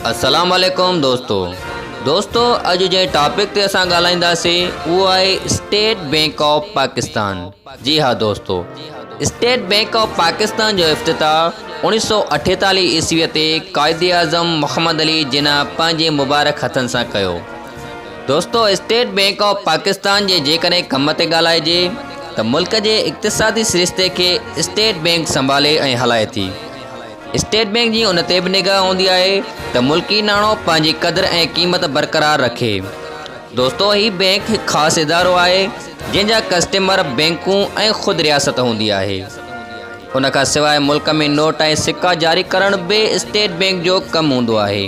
السلام عليڪم دوستو دوستو اڄ جنهن ٽاپڪ تي اسان ڳالهائينداسين اهو آهي اسٽيٽ بينڪ آف پاڪستان جي ها دوستو اسٽيٽ بينڪ آف پاڪستان جو افتتاح 1948 عيسوي تي قائد اعظم محمد علي جناح پنهنجي مبارڪ هٿن سان ڪيو دوستو اسٽيٽ بينڪ آف پاڪستان جي جيڪڏهن ڪم تي ڳالهائجي ته ملڪ جي اقتصادي سرشتي کي اسٽيٽ بينڪ سنڀالي ۽ هلائي ٿي اسٽيٽ بينڪ جي ان تي به نگاهه هوندي آهي ته ملڪي ناڻو پنهنجي قدر ۽ قيمت برقرار رکي. دوستو هي بينڪ هڪ خاص ادارو آهي جنهن جا ڪسٽمر بينڪون ۽ خود رياست هوندي آهي. ان کان سواء ملڪ ۾ نوٽ ۽ سڪا جاري ڪرڻ به اسٽيٽ بينڪ جو ڪم هوندو آهي.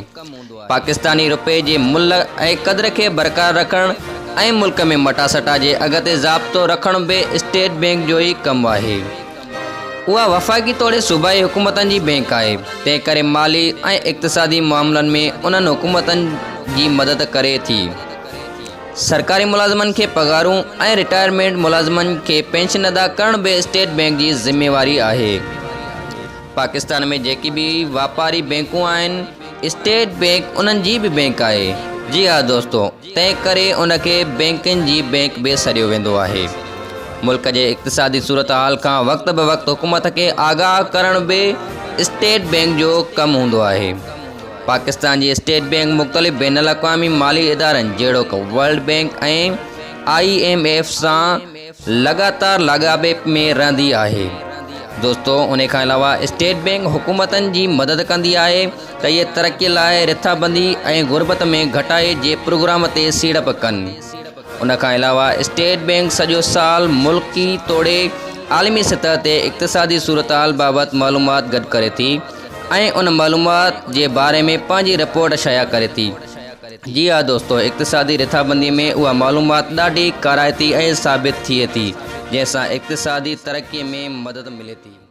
پاڪستاني رپئي جي ملهه ۽ قدر کي برقرار رکڻ ۽ ملڪ ۾ مٽاسٽا جي اگهه تي ضابطو رکڻ به اسٽيٽ بينڪ جو ئي ڪم آهي. اها وفاقي توڙي صوبائي حڪومتن جي بينڪ آهي، تنهن ڪري مالي ۽ اقتصادي معاملن ۾ انهن حڪومتن جي مدد ڪري ٿي. سرڪاري ملازمن کي پگهارون ۽ رٽائرمينٽ ملازمن کي پينشن ادا ڪرڻ به اسٽيٽ بينڪ جي ذميواري آهي. پاڪستان ۾ جيڪي به واپاري بينڪون آهن، اسٽيٽ بينڪ انهن جي به بينڪ آهي. جي ها دوستو! تنهن ڪري ان کي بينڪن جي بينڪ به سڏيو ويندو آهي. ملڪ جي اقتصادي صورتحال کان وقت به وقت حڪومت کي آگاهه ڪرڻ به اسٽيٽ بينڪ جو ڪم هوندو آهي. پاڪستان جي اسٽيٽ بينڪ مختلف بين الاقوامي مالي ادارن جهڙوڪ world bank ۽ I M F سان لڳاتار لاڳاپي ۾ رهندي آهي. دوستو ان کان علاوه اسٽيٽ بينڪ حڪومتن جي مدد ڪندي آهي ته اهي ترقي لاء رٿابندي ۽ غربت ۾ گهٽائي جي پروگرام تي سيڙپ ڪن. ان کان علاوه اسٽيٽ بينڪ سڄو سال ملڪي توڙي عالمي سطح تي اقتصادي صورتحال بابت معلومات گڏ ڪري ٿي ۽ ان معلومات جي باري ۾ پنهنجي رپورٽ شايع ڪري ٿي. جي ها دوستو اقتصادي رٿابندي ۾ اها معلومات ڏاڍي ڪارائتي ۽ ثابت ٿئي ٿي جنهن سان اقتصادي ترقي ۾ مدد ملي ٿي.